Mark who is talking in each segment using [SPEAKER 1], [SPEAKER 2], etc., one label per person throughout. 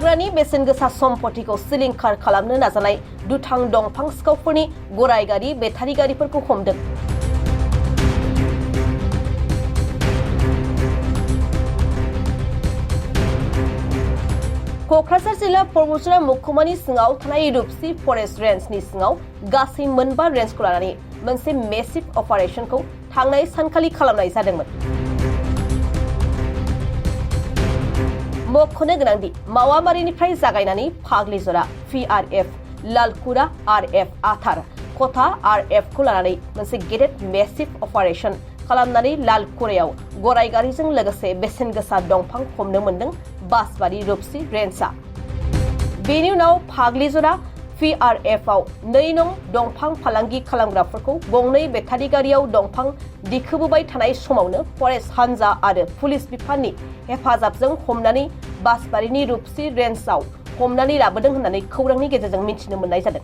[SPEAKER 1] हाग्रानि बेसेन गोसा सम्पथिखौ सिलिंखार खालामनो नाजानाय दुथां दंफां सिखावफोरनि गराय गारि बेटारि गारिफोरखौ हमदों। क'क्राझार जिल्ला परबतजरा महकुमानि सिङाव थानाय रुपसी फरेस्ट रेन्जनि सिङाव गासै मोनबा रेन्जखौ लानानै मोनसे मेसिभ अपारेशनखौ थांनाय सानखालि खालामनाय जादोंमोन। मख'नो गोनांदि मावाबारिनिफ्राय जागायनानै फाग्लिजरा PRF, लालकुरा RF आथार, कथा RF खौ लानानै मोनसे गेदेर मेसिभ अपारेशन खालामनानै लालकुरायाव गराय गारिजों लोगोसे बेसेन गोसा दंफां हमनो मोनदों बासबारि रुपसी रेन्जआ। बेनि उनाव फाग्लिजरा PRF आव 2 नं दंफां फालांगि खालामग्राफोरखौ गंनै बेटारि गारियाव दंफां दिखोबोबाय थानाय समावनो फरेस्ट हानजा आरो पुलिस बिफाननि हेफाजाबजों हमनानै बासबारिनि रुपसी रेन्जआव हमनानै लाबोदों होननानै खौरांनि गेजेरजों मिथिनो मोननाय जादों।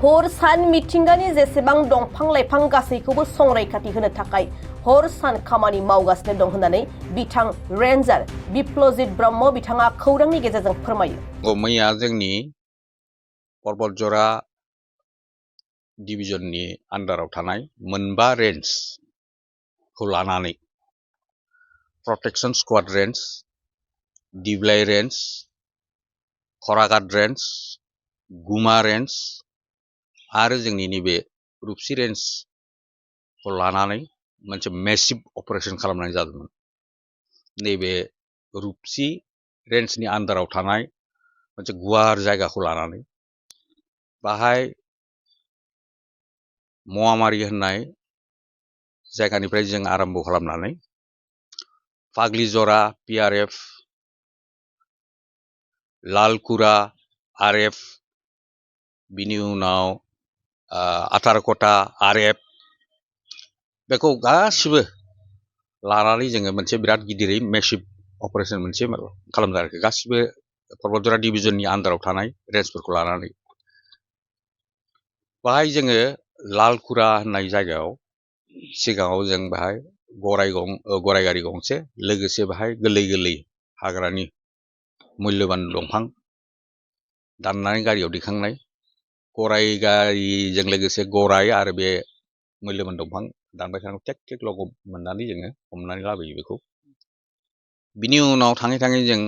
[SPEAKER 1] हर सान मिथिंगानि जेसेबां दंफां लाइफां गासैखौबो संरैखाथि होनो थाखाय हर सान खामानि मावगासिनो दं होननानै बिथां रेन्जार बिप्लजित ब्रह्म बिथाङा खौरांनि गेजेरजों फोरमायो।
[SPEAKER 2] मैया जोंनि परबतजरा डिभिजननि आन्डाराव थानाय मोनबा रेन्जखौ लानानै protection squad range, Diblai range, Kharaghat range, Guma range आरो जोंनि नैबे रुपसी रेन्जखौ लानानै मोनसे मेसिभ अपारेशन खालामनाय जादोंमोन। नैबे रुपसी रेन्जनि आन्डाराव थानाय मोनसे गुवार जायगाखौ लानानै बाहाय मवामारि होननाय जायगानिफ्राय जों आरम्भ खालामनानै फाग्लिजरा PRF, लालकुरा RF, बिनि उनाव आथारकटा RF बेखौ गासिबो लानानै जोङो मोनसे बिराद गिदिरै मेसिभ अपारेशन मोनसे खालामदों आरोखि गासिबो परबतजरा डिभिजननि आन्डाराव थानाय रेन्जफोरखौ लानानै। बाहाय जोङो लालकुरा होननाय जायगायाव सिगाङाव जों बाहाय गराय गारि गंसे लोगोसे बाहाय गोरलै हाग्रानि मुल्यबान दंफां दाननानै गारियाव दैखांनाय, गराय गारिजों लोगोसे गराय आरो बे मुल्यबान दंफां दानबाय थानायखौ टेक लोगो मोननानै जोङो हमनानै लाबोयो बेखौ। बिनि उनाव थाङै जों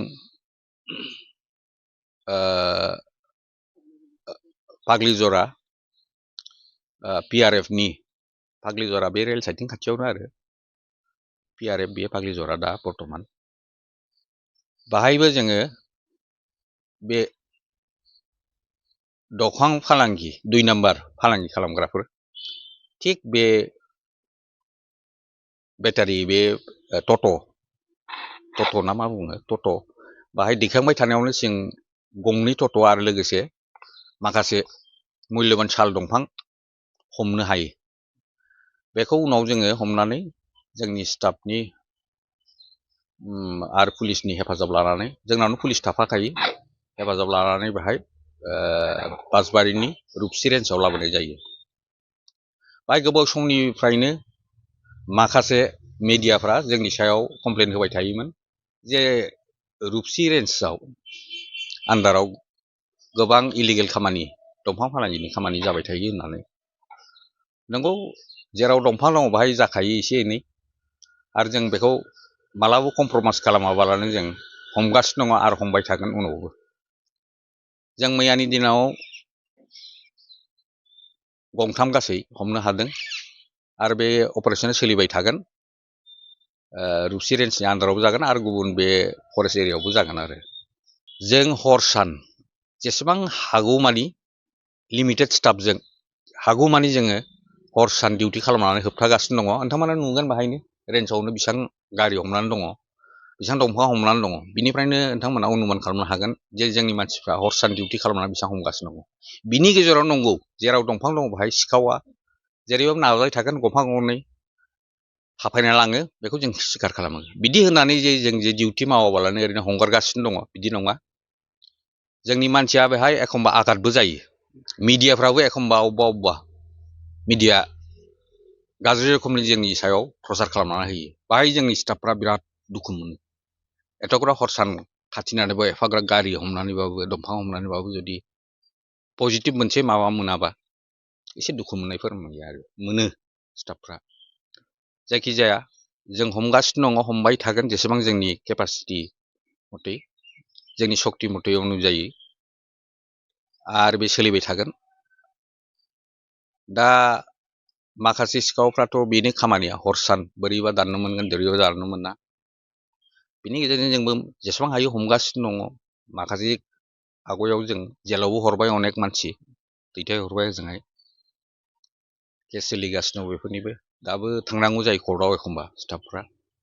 [SPEAKER 2] फाग्लिजरा PRF नि फाग्लिजरा बे रेल साइडथिं खाथियावनो आरो PRF बेयो फाग्लिजरा दा बर्तमान बाहायबो जोङो बे दंफां फालांगि 2 नाम्बार फालांगि खालामग्राफोर थिग बे बेटारि बे टट' ना मा बुङो टट' बाहाय दैखांबाय थानायावनो जों गंनै टट' आरो लोगोसे माखासे मुल्यबान साल दंफां हमनो हायो। बेखौ उनाव जोङो हमनानै जोंनि स्टाफनि आरो पुलिसनि हेफाजाब लानानै जोंनावनो पुलिस थाफाखायो हेफाजाब लानानै बाहाय बासबारिनि रुपसी रेन्जआव लाबोनाय जायो। बाहाय गोबाव समनिफ्रायनो माखासे मिडियाफ्रा जोंनि सायाव कमप्लेन होबाय थायोमोन जे रुपसी रेन्जआव आन्डाराव गोबां इलिगेल खामानि दंफां फालांगिनि खामानि जाबाय थायो होननानै। नंगौ जेराव दंफां दङ बाहाय जाखायो एसे एनै आरो जों बेखौ मालाबा कमप्रमाइस खालामाबालानो जों हमगासिनो दङ आरो हमबाय थागोन उनावबो। जों मैयानि दिनाव गंथाम गासै हमनो हादों आरो बे अपारेशना सोलिबाय थागोन। रुपसी रेन्जनि आन्डारावबो जागोन आरो गुबुन बे फरेस्ट एरियायावबो जागोन आरो जों हर सान जेसेबां हागौमानि लिमिटेड स्टाफजों हागौमानि जोङो हर सान डिउटि खालामनानै होबथागासिनो दङ। नोंथांमोना नुगोन बाहायनो रेन्जआवनो बेसेबां गारि हमनानै दङ, बेसेबां दंफां हमनानै दङ, बिनिफ्रायनो नोंथांमोना अनुमान खालामनो हागोन जे जोंनि मानसिफ्रा हर सान डिउटि खालामनानै बेसेबां हमगासिनो दङ। बिनि गेजेराव नंगौ जेराव दंफां दङ बाहाय सिखावा जेरैबाबो नाजाबाय थागोन गंफा गंनै हाफायना लाङो बेखौ जों सिखार खालामो। बिदि होननानै जे जों जे डिउटि मावाबालानो ओरैनो हंगारगासिनो दङ बिदि नङा। जोंनि मानसिया बेहाय एखमबा आघातबो जायो। मिडियाफ्राबो एखमबा अबेबा मिडिया गाज्रि रोखोमनि जोंनि सायाव प्रसार खालामनानै होयो। बाहाय जोंनि स्टाफफ्रा बिराद दुखु मोनो। एथ'ग्राब हर सान खाथिनानैबो एफाग्राब गारि हमनानैबाबो दंफां हमनानैबाबो जुदि पजिटिभ मोनसे माबा मोनाबा एसे दुखु मोननायफोर मोनो स्टाफफ्रा। जायखिजाया जों हमगासिनो दङ, हमबाय थागोन जेसेबां जोंनि केपासिटि मथे, जोंनि सक्ति मथे अनुजायै, आरो बे सोलिबाय थागोन। दा माखासे सिखावफ्राथ' बेनि खामानिया हर सान बोरैबा दाननो मोनगोन बोरैबा दाननो मोना, बिनि गेजेरजों जोंबो जेसेबां हायो हमगासिनो दङ। माखासे आगयाव जों जेलावबो हरबाय, अनेक मानसि दैथायहरबाय ओजोंहाय, केस सोलिगासिनो दं बेफोरनिबो। दाबो थांनांगौ जायो कर्टआव एखमबा स्टाफफ्रा।